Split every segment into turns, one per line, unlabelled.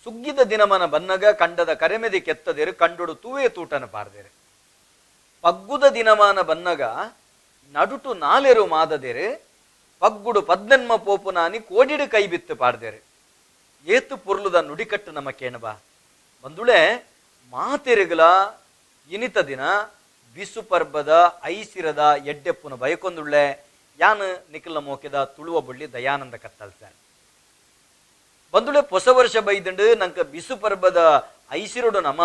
ಸುಗ್ಗಿದ ದಿನಮನ ಬನ್ನಗ ಕಂಡದ ಕರೆಮೆದಿ ಕೆತ್ತದೇರು ಕಂಡೊಡು ತೂವೇ ತೂಟನ ಪಾರ್ದೇರು. ಪಗ್ಗುದ ದಿನಮಾನ ಬನ್ನಗ ನಡುಟು ನಾಲೆರು ಮಾದದೇರು ಪಗ್ಗುಡು ಪದ್ನೆನ್ಮ ಪೋಪುನಾನಿ ಕೋಡಿಡು ಕೈ ಬಿತ್ತು ಪಾಡ್ದೇರು. ಏತು ಪೊರ್ಲುದ ನುಡಿಕಟ್ಟು ನಮ್ಮ ಕೇಣಬ ಬಂದುಳೆ ಮಾತೆರುಗಳ ಇನಿತ ದಿನ ಬಿಸು ಪರ್ಬದ ಐಸಿರದ ಎಡ್ಡೆಪ್ಪುನ ಬಯಕೊಂದುಳ್ಳೆ ಯಾನು ನಿಖಲ ಮೋಕೆದ ತುಳುವ ಬಳ್ಳಿ ದಯಾನಂದ ಕತ್ತಲ್ಸಾರ್. ಬಂದುಳೆ ಹೊಸ ವರ್ಷ ಬೈದಂಡು ನಂಕ ಬಿಸು ಪರ್ಬದ ಐಸಿರೋಡು ನಮ್ಮ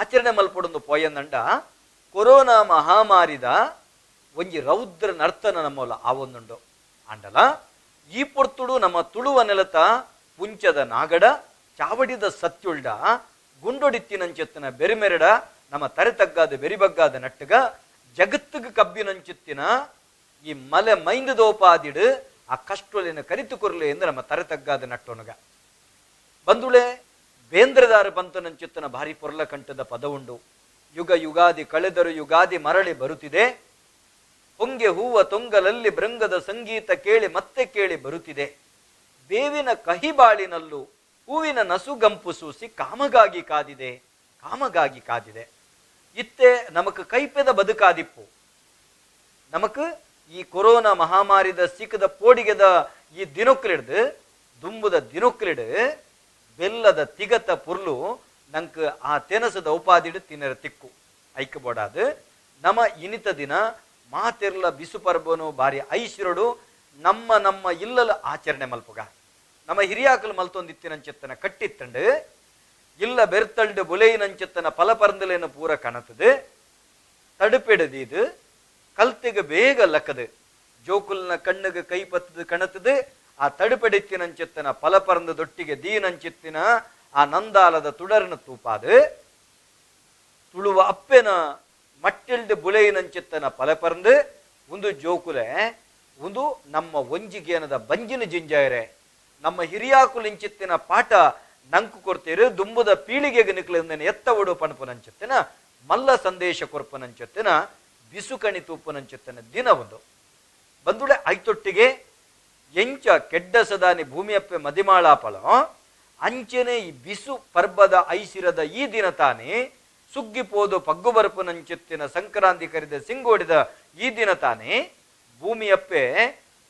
ಆಚರಣೆ ಮಲ್ಪೊಡೊಂದು ಪೋಯಂದಂಡ ಕೊರೋನಾ ಮಹಾಮಾರಿದ ಒಂಜಿ ರೌದ್ರ ನರ್ತನ ನಮ್ಮಲ್ಲ ಆವೊಂದುಂಡು. ಆಂಡಲ ಈ ಪೊರ್ತುಡು ನಮ್ಮ ತುಳುವ ನೆಲತ ಪುಂಚದ ನಾಗಡ ಚಾವಡಿದ ಸತ್ಯುಳ್ಡ ಗುಂಡೊಡಿತ್ತಿನಂಚೆತ್ತಿನ ಬೆರಿಮೆರಡ ನಮ್ಮ ತರೆ ತಗ್ಗಾದ ಬೆರಿಬಗ್ಗಾದ ನಟ್ಟಗ ಜಗತ್ತಿಗೆ ಕಬ್ಬಿನಂಚೆತ್ತಿನ ಈ ಮಲೆ ಮೈಂದದೋಪಾದಿಡು ಆ ಕಷ್ಟೊಲಿನ ಕರಿತು ಕೊರ್ಲೆ ಎಂದು ನಮ್ಮ ತರೆ ತಗ್ಗಾದ ನಟ್ಟೊನಗ. ಬಂದುಳೆ ಬೇಂದ್ರದಾರ ಪಂತನಂಚೆತ್ತನ ಭಾರಿ ಪೊರ್ಲ ಕಂಠದ ಪದವುಂಡು. ಯುಗ ಯುಗಾದಿ ಕಳೆದರು ಯುಗಾದಿ ಮರಳಿ ಬರುತ್ತಿದೆ, ಹೊಂಗೆ ಹೂವ ತೊಂಗಲಲ್ಲಿ ಬೃಂಗದ ಸಂಗೀತ ಕೇಳಿ ಮತ್ತೆ ಕೇಳಿ ಬರುತ್ತಿದೆ, ಬೇವಿನ ಕಹಿಬಾಳಿನಲ್ಲೂ ಹೂವಿನ ನಸುಗಂಪು ಸೂಸಿ ಕಾಮಗಾಗಿ ಕಾದಿದೆ ಕಾಮಗಾಗಿ ಕಾದಿದೆ. ಇತ್ತೆ ನಮಕ್ ಕೈಪೆದ ಬದುಕಾದಿಪ್ಪು, ನಮಕ್ ಈ ಕೊರೋನಾ ಮಹಾಮಾರಿದ ಸಿಕ್ಕದ ಪೋಡಿಗೆದ ಈ ದಿನೊಕ್ಲಿಡ್ದು ದುಂಬುದ ದಿನೊಕ್ಲಿಡು ಬೆಲ್ಲದ ತಿಗತ ಪುರ್ಲು ನಂಕ್ ಆ ತೆನಸದ ಉಪಾದಿಡು ತಿನ್ನರ ತಿಕ್ಕು ಐಕ್ ಬೋಡಾದು. ನಮ ಇನಿತ ದಿನ ಮಾತೆರ್ಲ ಬಿಸು ಪರ್ಬನು ಬಾರಿ ಐಸಿರಡು ನಮ್ಮ ನಮ್ಮ ಇಲ್ಲಲ ಆಚರಣೆ ಮಲ್ಪುಗ. ನಮ್ಮ ಹಿರಿಯಾಕಲು ಮಲ್ತೊಂದಿತ್ತಿನಂಚೆತ್ತನ ಕಟ್ಟಿತ್ತಂಡು ಇಲ್ಲ ಬೆರ್ತಂಡು ಬುಲೆಯಿನಂಚೆತ್ತನ ಫಲಪರಂದಲೇನ ಪೂರ ಕಣತದು ತಡುಪೆಡದೀದು ಕಲ್ತಿಗೆ ಬೇಗ ಲಕ್ಕದು ಜೋಕುಲ್ನ ಕಣ್ಣಿಗೆ ಕೈ ಪತ್ತದು ಕಣತದು ಆ ತಡುಪೆಡಿತ್ತಿನಂಚೆತ್ತನ ಫಲಪರಂದ ದೊಟ್ಟಿಗೆ ದೀನಂಚೆತ್ತಿನ ಆ ನಂದಾಲದ ತುಡರನ ತೂಪಾದು ತುಳುವ ಅಪ್ಪೆನ ಮಟ್ಟಿಲ್ದು ಬುಲೆಯಿನಂಚೆತ್ತನ ಫಲಪರಂದು ಒಂದು ಜೋಕುಲೆ ಒಂದು ನಮ್ಮ ಒಂಜಿಗೇನದ ಬಂಜಿನ ಜಿಂಜಾಯರೆ ನಮ್ಮ ಹಿರಿಯಾಕುಲಿಂಚಿತ್ತಿನ ಪಾಠ ನಂಕು ಕೊರ್ತೀರು ದುಂಬುದ ಪೀಳಿಗೆಗೆ ನಿಕ್ಲಿಂದನೆ ಎತ್ತ ಒಡು ಪಣಪುನಂಚೆತ್ತಿನ ಮಲ್ಲ ಸಂದೇಶ ಕೊರ್ಪುನಂಚೆತ್ತಿನ ಬಿಸುಕಣಿ ತೂಪುನಂಚೆತ್ತಿನ ದಿನ ಒಂದು ಬಂದುಳೆ ಐತೊಟ್ಟಿಗೆ ಎಂಚ ಕೆಡ್ಡ ಸದಾನಿ ಭೂಮಿಯಪ್ಪೆ ಮದಿಮಾಳಾಪಲ ಅಂಚನೆ ಈ ಬಿಸು ಪರ್ಬದ ಐಸಿರದ ಈ ದಿನ ತಾನೇ ಸುಗ್ಗಿಪೋದು ಪಗ್ಗು ಬರಪುನಂಚೆತ್ತಿನ ಸಂಕ್ರಾಂತಿ ಕರಿದ ಸಿಂಗೋಡಿದ ಈ ದಿನ ತಾನೇ ಭೂಮಿಯಪ್ಪೆ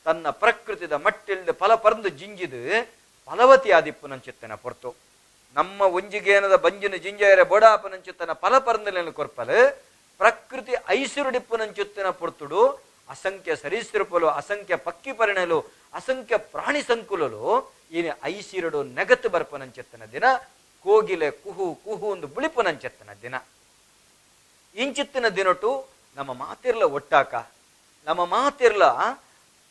ತನ್ನ ಪ್ರಕೃತಿದ ಮಟ್ಟಿಲ್ದ ಫಲ ಪರಂದು ಜಿಂಜಿದು ಫಲವತಿ ಆದಿಪ್ಪುನಂಚೆತ್ತನ ಪೊರ್ತು ನಮ್ಮ ಒಂಜಿಗೇನದ ಬಂಜಿನ ಜಿಂಜಯರ ಬೋಡಾಪನಂಚುತ್ತನ ಫಲ ಪರಂದಲೇನು ಕೊರ್ಪಲು ಪ್ರಕೃತಿ ಐಸಿರುಡಿಪ್ಪುನಂಚುತ್ತಿನ ಪೊರ್ತುಡು ಅಸಂಖ್ಯ ಸರೀಸೃಪಲು ಅಸಂಖ್ಯ ಪಕ್ಕಿ ಪರಿಣಲು ಅಸಂಖ್ಯ ಪ್ರಾಣಿ ಸಂಕುಲಲು ಈನೆ ಐಸಿರುಡು ನೆಗತ್ತು ಬರ್ಪನಂಚೆತ್ತನ ದಿನ ಕೋಗಿಲೆ ಕುಹು ಕುಹು ಒಂದು ಬುಳಿಪುನಂಚೆತ್ತನ ದಿನ. ಇಂಚಿತ್ತಿನ ದಿನಟು ನಮ್ಮ ಮಾತಿರ್ಲ ಒಟ್ಟಾಕ ನಮ್ಮ ಮಾತಿರ್ಲ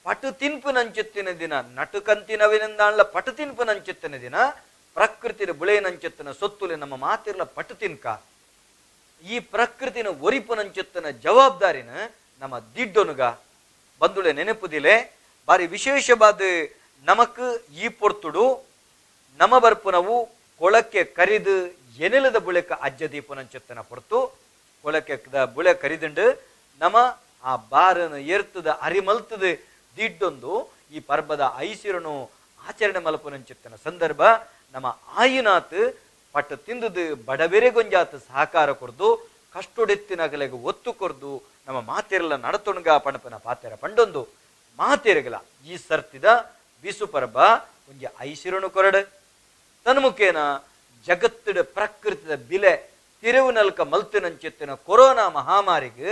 ಪಟು ತಿನ್ಪುನಂಚೆತ್ತಿನ ದಿನ ನಟುಕಂತಿನವಿನಿಂದಾಣ್ಲ ಪಟು ತಿನ್ಪುನಂಚೆತ್ತಿನ ದಿನ ಪ್ರಕೃತಿನ ಬುಳೆಯನಂಚೆತ್ತಿನ ಸೊತ್ತುಲೆ ನಮ್ಮ ಮಾತಿರ್ಲ ಪಟು ತಿನ್ಕ ಈ ಪ್ರಕೃತಿನ ಒರಿಪುನಂಚೆತ್ತಿನ ಜವಾಬ್ದಾರಿನ ನಮ್ಮ ದಿಡ್ಡೊನುಗ ಬಂದುಳೆ ನೆನಪುದಿಲೆ ಬಾರಿ ವಿಶೇಷವಾದ ನಮಕ್ ಈ ಪೊರ್ತುಡು ನಮ ಬರ್ಪುನವು ಕೊಳಕ್ಕೆ ಕರಿದು ಎನೆಲದ ಬುಳೆಕ ಅಜ್ಜ ದೀಪುನಂಚೆತ್ತನ ಪೊರ್ತು ಕೊಳಕ್ಕೆ ಬುಳೆ ಕರಿದುಂಡು ನಮ ಆ ಬಾರನ್ನು ಏರ್ತದ ಅರಿಮಲ್ತದ ದಿಡ್ಡೊಂದು ಈ ಪರ್ಬದ ಐಸಿರನು ಆಚರಣೆ ಮಲ್ಪುನಂಚಿತ್ತನ ಸಂದರ್ಭ ನಮ್ಮ ಆಯಿನಾತ್ ಪಟ್ಟು ತಿಂದದು ಬಡಬೆರೆಗೊಂಜಾತ್ ಸಹಕಾರ ಕೊರ್ದು ಕಷ್ಟೊಡೆತ್ತಿನಗಲೆಗೆ ಒತ್ತು ಕೊರ್ದು ನಮ್ಮ ಮಾತೆರೆಲ್ಲ ನಡತೊಣಗ ಪಣಪನ ಪಾತೆರ ಪಂಡೊಂದು ಮಾತೆರೆಗಲ ಈ ಸರ್ತಿದ ಬಿಸು ಪರ್ಬ ಒಂಜಿ ಐಸಿರನು ಕೊರಡು ತನ್ಮುಖೇನ ಜಗತ್ತಿನ ಪ್ರಕೃತಿದ ಬಿಲೆ ತಿರುವು ನಲ್ಕ ಮಲ್ತಿನಂಚಿತ್ತಿನ ಕೊರೋನಾ ಮಹಾಮಾರಿಗೆ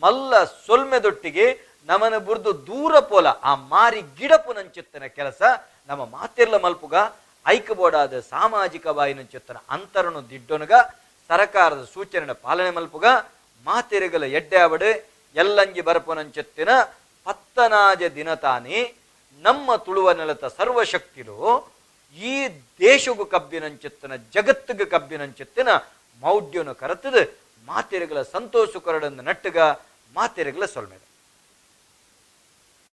ಮಲ್ಲ ಸೊಲ್ಮೆದೊಟ್ಟಿಗೆ ನಮನ ಬುರ್ದು ದೂರ ಪೋಲ ಆ ಮಾರಿ ಗಿಡಪುನಂಚಿತ್ತನ ಕೆಲಸ ನಮ್ಮ ಮಾತಿರ್ಲ ಮಲ್ಪುಗ ಐಕಬೋಡಾದ ಸಾಮಾಜಿಕ ಬಾಯಿನಂಚಿತ್ತನ ಅಂತರನು ದಿಡ್ಡೊನಗ ಸರಕಾರದ ಸೂಚನೆ ಪಾಲನೆ ಮಲ್ಪುಗ ಮಾತೆರೆಗಲ ಎಡ್ಡೆ ಅವಡು ಎಲ್ಲಂಜಿ ಬರಪುನಂಚಿತ್ತಿನ ಪತ್ತನಾಜ ದಿನ ತಾನೇ ನಮ್ಮ ತುಳುವ ನೆಲತ ಸರ್ವಶಕ್ತಿಲು ಈ ದೇಶಗೂ ಕಬ್ಬಿನಂಚಿತ್ತನ ಜಗತ್ತಿಗೆ ಕಬ್ಬಿನಂಚಿತ್ತಿನ ಮೌಢ್ಯನು ಕರತದ ಮಾತೆರೆಗಳ ಸಂತೋಷ ಕೊರಡನ್ನು ನಟ್ಟುಗ ಮಾತೆರೆಗಳ ಸೊಲ್ಮೆದ.